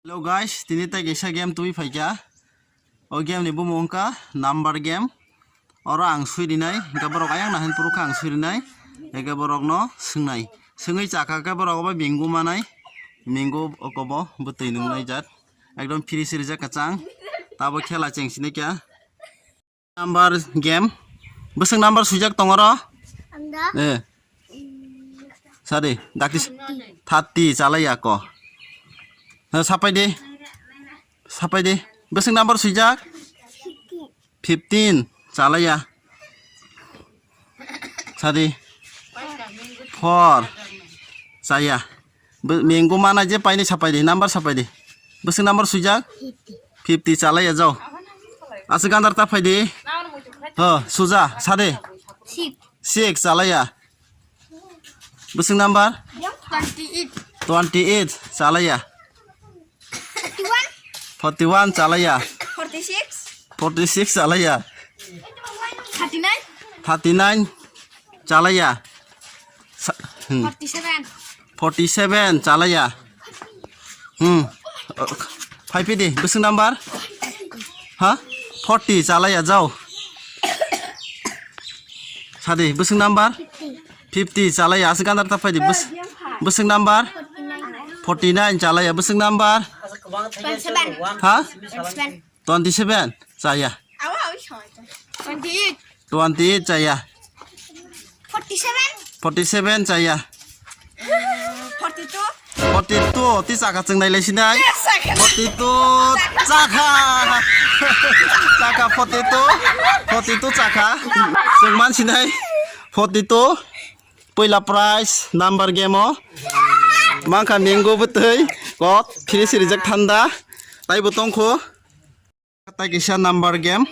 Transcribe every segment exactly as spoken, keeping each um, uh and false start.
Hello guys, tini tai kaisa game twi phaikha. O game ni bumung wngkha number game. Oro ang swi rinai, hingke borok ayang nahin purukha ang swi rinai. Hingke borok no swngnai. Swngwi chakha khe borok obo mango manai. Mango okobo bwtwi nungnai jat. Ekdom fresh rijak kwchang. Tabo khela cheng sini kya. Number game. Bwswk number swijak tong oro? Anda. Eh. Sadi, dakti s-, thirty chalai ya ko. Ha, sapai di. Sapai di. Bwswk number swijak? Fifteen chalai ya. Sadi. Four chaya. Mango mana je paini sapai di, number sapai di. Bwswk number swijak? Fifty chalai ya jao. Aswk gandar ta phai di. Ho, suja, sade. Six. Six chalai ya. Bwswk number? Twenty eight. Twenty eight chalai ya. Forty one. Forty one chalai ya. Forty six. Forty six chalai ya. Thirty nine. Thirty nine chalai ya. Sa-, hmm. Forty seven. Forty seven chalai ya. Hmm. Phai phi di, bwswk number? Ha? Forty chalai ya, jao. Sadi, bwswk number? Fifty chalai ya, aswk gandar ta phai di, bwswk number? Forty nine chalai ya, bwswk number? Twenty seven. Ha? Twenty seven. Twenty seven chaya. Awa, awi soi. Twenty eight. Twenty eight chaya. Forty seven. Forty seven chaya. Forty two. Forty two ti chakha chwng nai lai sinai. Yes, chakha. Forty two chakha. Chakha forty two. Forty two chakha. Chwng man sinai. Forty two. Puila prize number game o. Mankha mango bwtwi. Kok. Phiri sirijak thanda. Taibo tongkho. Tai kisa number game.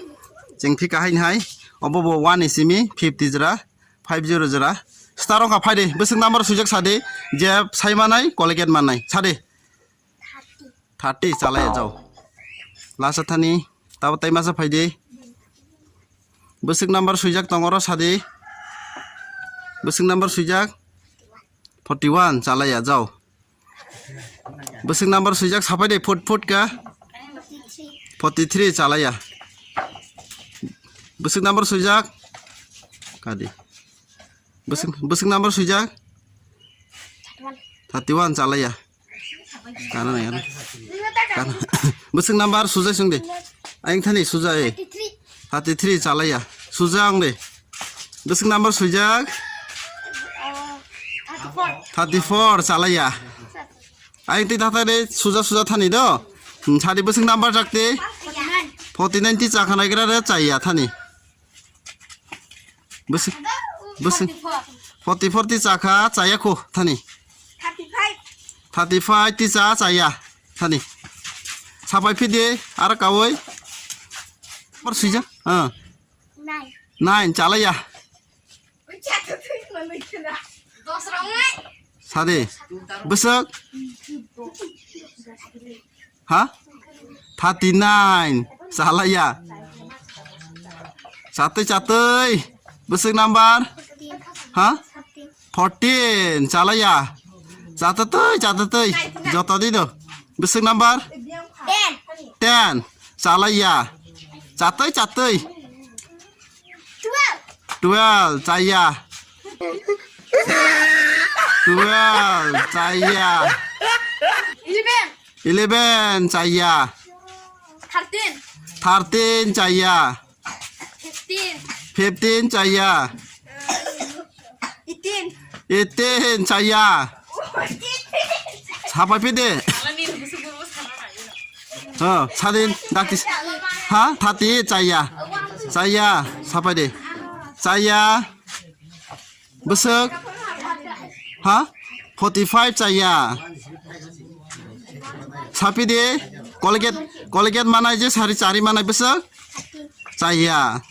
Chwng phi kahai hai. Obo bo one ni simi fifty jora, five zero jora. Star wngkha phai di. Bwswk number swijak sadi. Je sai manai, Colgate manai. Sadi. Thirty chalai jao. Lasa thani. Tabo tai masa phai di. Bwswk number swijak tong oro sadi. Bwswk number swijak. Forty one chalai ya jao. Bwswk number swijak sapai de phut phut ka. Forty three chalai ya. Bwswk number swijak. Kadi. Bwswk, bwswk number swijak. Thirty one chalai ya. Kana na kana. Kana. Bwswk number sujai sung de. Ayang thani sujai. Thirty three chalai ya. Sujang de. Bwswk number swijak. Thirty four chalai ya. Ayang twi thata de suja suja thani do. Hmm, sadi bwswk number jakte. Forty nine ti chakha naigra re chaya thani. Bwswk, bwswk. Forty four ti chakha chaya kho thani. Thirty five ti cha chaya thani. Sapai phi de ar kawai. Number swijak. Ah. Nine. Nine chalai ya. Sadi. Bwswk. Ha? Thirty nine. Chalai ya. Chatwi chatwi. Bwswk number? Ha? Fourteen. Chalai ya. Chatwi chatwi. Joto di do. Bwswk number? Ten. Ten. Chalai ya. Chatwi chatwi. Twelve. Twelve chaya. Twelve chaya. Eleven. Eleven chaya. Thirteen. Thirteen chaya. Fifteen. Fifteen chaya. Eighteen. Eighteen chaya. Sapai phi de. Ha, sadin dakti. Ha, thirty chaya. Chaya, sapai de. Chaya. Bwswk. Ha? Forty five chaya. Sapi de. Colgate, Colgate manai je sari chari manai bwswk. Chaya.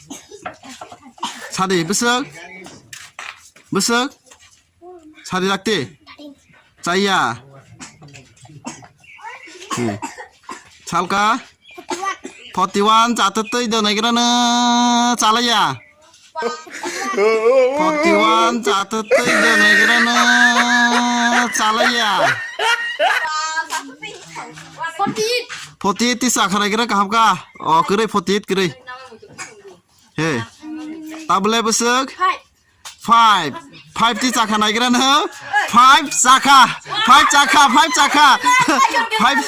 Sadi bwswk. Bwswk. Sadi rakti. Chaya. Hmm. Salka. Forty one chatwi twi donai grano chalaya. Forty one chatwi twi donai grano chalaya. Forty eight ti chakha naigra kaham ka. O kwrwi forty eight kwrwi. He. Tabule bwswk? Five. Five ti chakha naigra no? Five chakha. Five chakha, five chakha. Five,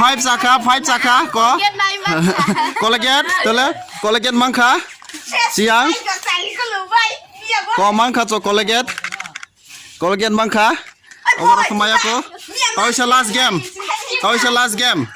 five chakha, five chakha. Ko? Colgate nai mankha. Colgate, tole? Colgate mankha? Siang? Ko mankha cho Colgate? Colgate mankha? Obo rok maya ko? Taisa last game. Taisa last game.